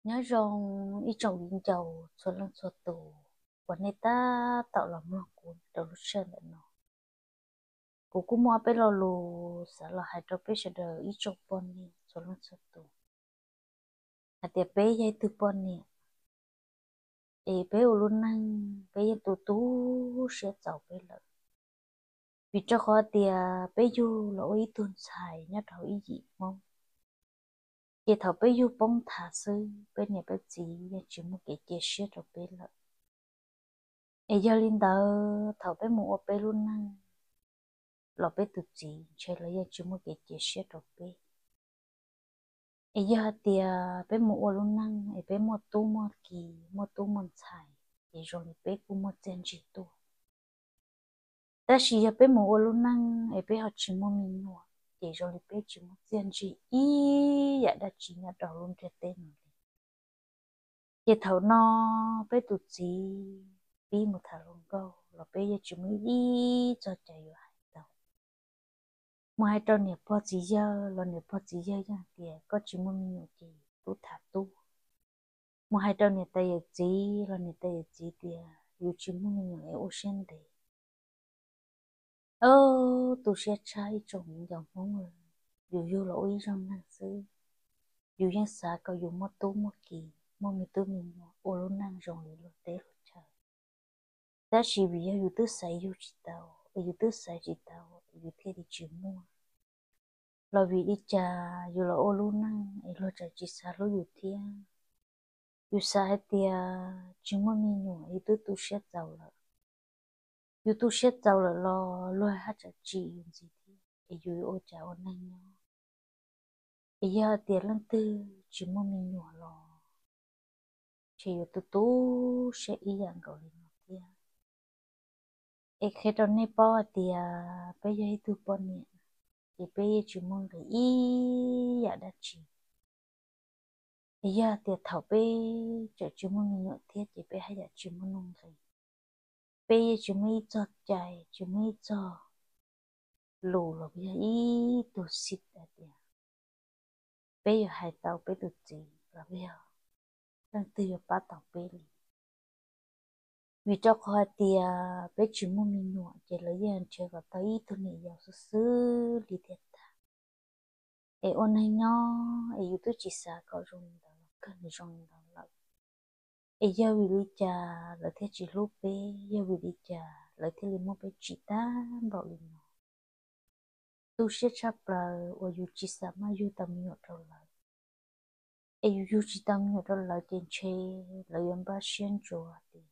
Nyob zoo ib tsoom viv ncaus txhua leej txhua tus uas nej tab tom los mloog kuv rau lub sij hawm ntawm no. Kuv kuj muaj ob peb lo lus xav los hais rau peb sawv daws ib tsoom poj niam txhua leej txhua tus hais tias peb yog ib tug poj niam es peb ua lub neej peb yeej tu tu siab txaus peb lawm. Vim rau qhov tias peb yug los ua ib tug ntxhais nyob rau hauv ib yim Hmoob, ces thaum peb yug poob nthav xwb peb niam peb txiv yeej tsis muaj kev cia siab rau peb lawm. Es yog li ntawd thaum peb mus ua peb lub neej los peb tus txiv ntshe lawv yeej tsis muaj kev cia siab rau peb. Es yog hais tias peb mus ua lub neej es peb muaj tub muaj ki, muaj tub muaj ntxhais, ces zoo li peb kuj muaj txiaj ntsig tuaj. Tab sis yog peb mus ua lub neej es peb ho tsis muaj me nyuam, ces zoo li peb tsis muaj txiaj ntsig ib yam dab tsi nyob rau lub ntiaj teb no li. Ces thaum no peb tus txiv pib mus tham hluas nkauj los peb yeej tsis muaj ib txoj cai yuav hais tau. Mus hais rau niam pog txiv yawg los niam pog txiv yawg yeej hais tias koj tsis muaj me nyuam ces tub tham tub. Mus hais rau niam tais yawm txiv los niam tais yawm txiv tias yus tsis muaj me nyuam es ua siab ntev. Ob, tu siab tshaj ib tsoom viv ncaus Hmoob, yus yug los ua ib zaug neeg xwb, yus yeej xav kom yus muaj tub muaj ki, muaj me tub me nyuam ua lub neej zoo li luag teb luag chaw. Tab sis vim yog yus twb xaiv yug tsis tau, es yus twb xaiv tsis tau es yus thiaj li tsis muaj. Los vim li cas yus los ua lub neej es luag tsam tsis xav hlub yus thiab? Yus xav hais tias tsis muaj me nyuam yus twb tu siab txaus lawm, yus tu siab txaus lawm los luag haj tseem tsim yus ntxiv thiab es yus yuav ua cas ua neej nyob? Es yog tias leej twg tsis muaj me nyuam los ntshe yuav tu tu siab ib yam nkaus li no thiab. Es qhia rau nej paub hais tias peb yog ib tug poj niam, ces peb yeej tsis muaj nqis ib yam dab tsi. Es yog tias thaum peb tseem tsis muaj me nyuam thiab ces peb haj yam tsis muaj nuj nqis. Peb yeej tsis muaj ib txoj cai, tsis muaj ib txoj lus los yog ib tug xib hais tias peb yuav hais tau peb tus txiv los yog leej twg yuav pab tau peb li. Vim rau qhov hais tias peb tsis muaj me nyuam ces lawv yeej nrhiav kom tau ib tug niam yau xwb xwb li thiaj tag. Es ua neeg nyob es yus twb tsis xav kom zoo li ntawd los kawg nws zoo li ntawd lawm. Es yog vim li cas lawv thiaj tsis hlub peb? Yog vim li cas lawv thiaj li muab peb tsim tag npaum li no? Tu siab tshaj plaws uas yus tsis xav maj yug tau me nyuam rau lawv. Es yus yug tsis tau me nyuam rau lawv ces ntshe lawv yuav npaj siab ntsuas tias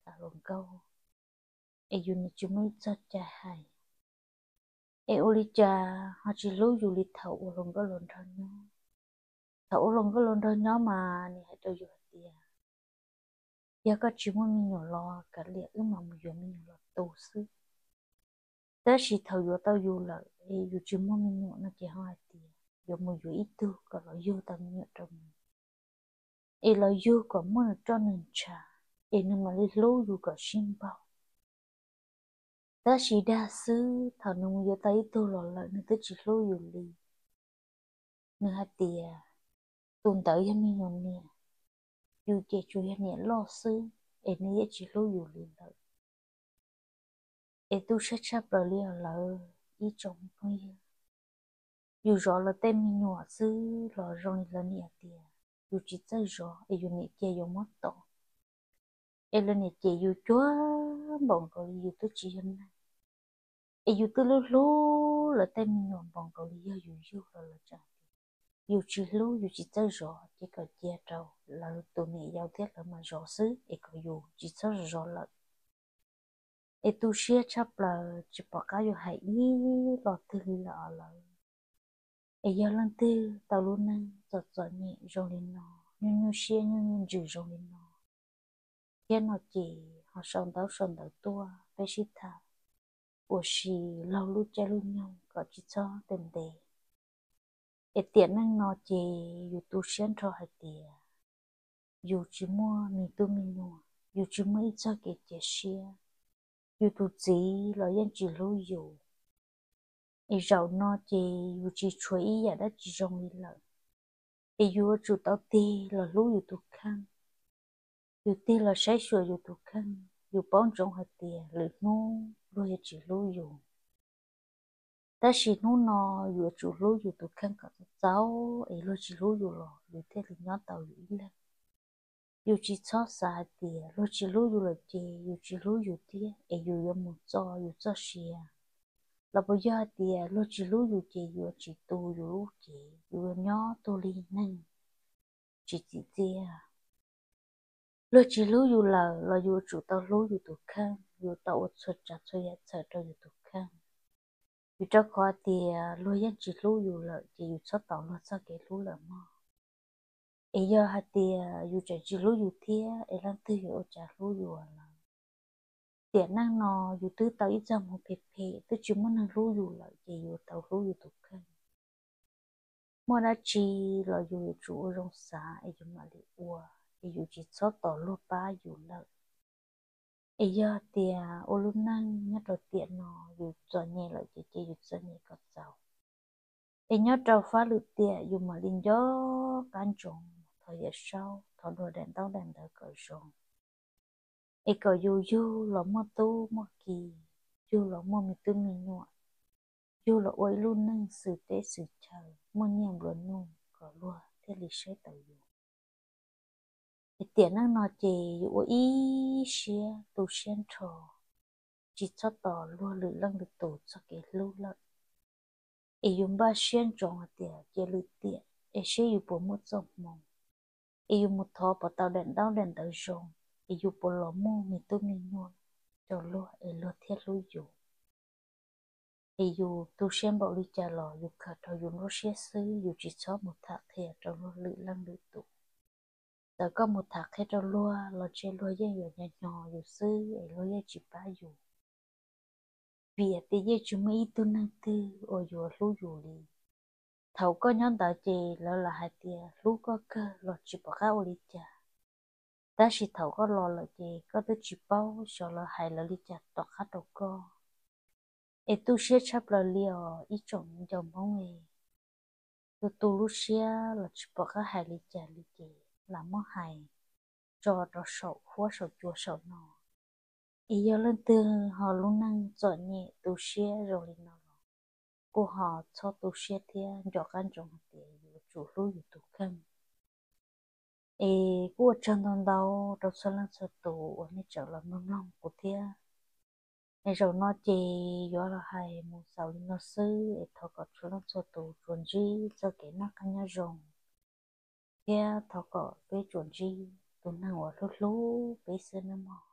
tham hluas nkauj, es yus nim tsis muaj ib txoj cai hais. Es ua li cas ho tsis hlub yus li thaum ua hluas nkauj hluas nraug nyob? Thaum ua hluas nkauj hluas nraug nyob mas nim hais rau yus hais tias yog koj tsis muaj me nyuam los kav liam, wb mam mus yuav me nyuam los tu xwb. Tab sis thaum yuav tau yus lawm es yus tsis muaj me nyuam no ces ho hais tias yuav mus yuav ib tug kom los yug tau me nyuam rau nws, es los yug kom muaj nws roj nws ntshav, es nws mam li hlub yus kom sib npaug. Tab sis dag xwb, thaum nws mus yuav tau ib tug los lawm nws twb tsis hlub yus li. Nws hais tias tus ntawd yog me nyuam niam, yus ces tsuas yog niam loj xwb, es nws yeej tsis hlub yus li lawm. Es tu siab tshaj plaws li os lawv ib tsoom phooj ywg. Yus zov lawv tej me nyuam xwb los zoo li lawv niam tias yus tsis txawj zov es yus niam cia yuav muab tom. Es lawv niam cem yus cuag npaum nkaus li yus twb tsis yog neeg, es yus twb hlub hlub lawv tej me nyuam npaum nkaus li yog yus yug los lawv tseem tias yus tsis hlub yus tsis txawj zov, ces kom cia rau lawv tus niam yau thiab lawv mas zov xwb es kom yus tsis txhob zov lawm. Es tu siab tshaj plaws tsis pom qab yuav hais ib los twg li lawm os lawv. Es yog leej twg tau lub neej txom txom nyem zoo li no, nyuaj nyuaj siab nyuaj nyuaj ntsws zoo li no, thiab no ces ho sau ntaub sau ntawv tuaj peb sib tham ua si laug lub caij lub nyoog kom tsis txhob ntev ntev. Es tiam neej no ces yus tu siab nrho hais tias yus tsis muaj me tub me nyuam, yus tsis muaj ib txoj kev cia siab, yus tus txiv los yeej tsis hlub yus. Es zaum no ces yus tsis tshuav ib yam dab tsi zoo li lawm. Es yus yuav tsum tau tig los hlub yus tus kheej, yus tig los saib xyuas yus tus kheej, yus paub ntsoov hais tias lwm hnub luag yuav tsis hlub yus. Tab sis hnub no yus yuav tsum hlub yus tus kheej kom txaus txaus, es luag tsis hlub yus los yus thiaj li nyob tau yus ib leeg. Yus tsis txhob xav hais tias luag tsis hlub yus lawm ces yus tsis hlub yus thiab, es yus yuav mus txo yus txoj sia. Los puas yog hais tias luag tsis hlub yus ces yus yuav tsis tu yus lub cev, yus yuav nyob tu li neeg tsis txim txiaj. Luag tsis hlub yus lawm los yus yuav tsum tau hlub yus tus kheej, yus tau ua txhua tsav txhua yam txhawm rau yus tus kheej. Vim rau qhov tias luag yeej tsis hlub yus lawm ces yus txhob tos luag txoj kev hlub lawm mog. Es yog hais tias yus tseem tsis hlub yus thiab es leej twg yuav ua cas hlub yus lawm? Tiam neej no yus twb tau ib txoj hmoov phem phem, twb tsis muaj neeg hlub yus lawm ces yus tau hlub yus tus kheej. Muaj dab tsi los yus yuav tsum ua zoo xav es yus mam li ua, es yus tsis txhob tos luag pab yus lawm. Es yog tias ua lub neej nyob rau tiam no yus txom nyem lawm ces cia yus txom nyem kom txaus. Es nyob rau fab lwm tiam yus mam li nco qab ntsoov thov Yawm Saub, thov luag daim ntaub daim ntawv kom zoo. Es kom yus yug los muaj tub muaj ki, yug los muaj me tub me nyuam, yug los ua ib lub neej xwm teb xwm chaw muaj nyiaj nplua nuj kom luag thiaj li saib taus yus. Es tiam neej no ces yus ua ib siab tu siab nrho, tsis txhob tos luag lwm leej lwm tus txoj kev hlub lawm. Es yus npaj siab ntsoov hais tias cia lwm tiam es seb yus puas muaj txoj hmoo, es yus mus thov puas tau daim ntaub daim ntawv zoo, es yus puas los muaj me tub me nyuam rau luag es luag thiaj hlub yus. Es yus tu siab npaum li cas los yus khaws rau yus lub siab xwb, yus tsis txhob mus tham qhia rau luag lwm leej lwm tus. Txawm koj mus tham qhia rau luag los ntshe luag yeej yuav nyo nyo yus xwb es luag yeej tsis pab yus. Vim tias yeej tsis muaj ib tug neeg twg uas yuav hlub yus li. Thaum koj nyob ntawd ces lawv lam hais tias hlub koj kawg los tsis pom qab ua li cas, tab sis thaum koj los lawm ces koj twb tsis paub xyov lawv hais lawv li cas tom qab rau koj. Es tu siab tshaj plaws li os ib tsoom ncauj Hmoob es, tu tu lub siab los tsis pom qab hais li cas li ces lam muab hais tso rau saum huab saum cua saum no. Es yog leej twg ho lub neej txom nyem tu siab zoo li no los kuj ho txhob tu siab thiab nco qab ntsoov hais tias yus yuav tsum hlub yus tus kheej. Es kuj ua tsaug ntau ntau rau txhua leej txhua tus uas nej tseem los mloog mloog kuv thiab. Es zaum no ces yuav los hais mus xaus li no xwb es thov kom txhua leej txhua tus tsuas ntsib txoj kev noj qab nyob zoo thiab thov kom peb tsuas ntsib tus neeg uas hlub hlub peb xwb nawb mog.